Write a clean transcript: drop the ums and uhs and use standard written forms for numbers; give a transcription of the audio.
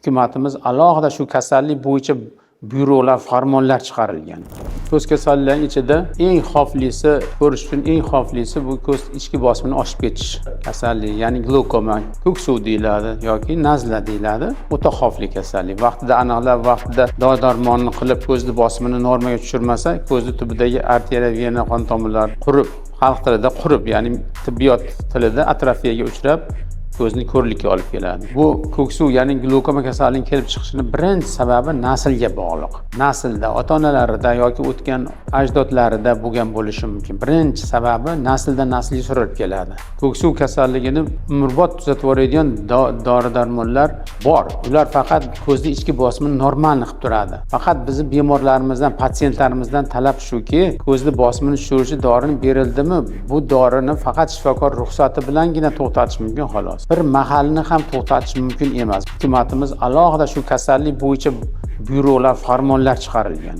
Hukumatimiz alohida shu kasallik bo'yicha buyruqlar, farmonlar chiqarilgan. Ko'z kasalliklarining ichida eng xavflisi, ko'rish uchun eng xavflisi bu ko'z ichki bosimini oshib ketish kasalligi, ya'ni glaukoma, ko'k suv deyiladi yoki nazla deyiladi. O'ta xavfli kasallik. Vaqtida aniqlab, vaqtida dori darmonni qilib, ko'zni bosimini normaga tushirmasa, ko'zni tubidagi arteriya, vena qon tomirlari qurib, xalq tilida qurib, ya'ni tibbiyot tilida atrofiyaga uchrab, ko'zni ko'rlikka olib keladi. Bu ko'k suv, ya'ni glaukoma kasalligining kelib chiqishini birinchi sababi naslga bog'liq. Naslda, ota onalarida yoki o'tgan ajdodlarida bo'lgan bo'lishi mumkin. Birinchi sababi nasldan naslga surilib keladi. Ko'k suv kasalligini umrbod tuzatib yuboradigan dori darmonlar bor. Ular faqat ko'zni ichki bosimini normalni qilib turadi. Faqat bizni bemorlarimizdan, patsientlarimizdan talab shuki, ko'zni bosimini tushiruvchi dorini berildimi, bu dorini faqat shifokor ruxsati bilangina to'xtatish mumkin, xolos. Bir mahalni ham to'xtatish mumkin emas. Hukumatimiz alohida shu kasallik bo'yicha buyruqlar, farmonlar chiqarilgan.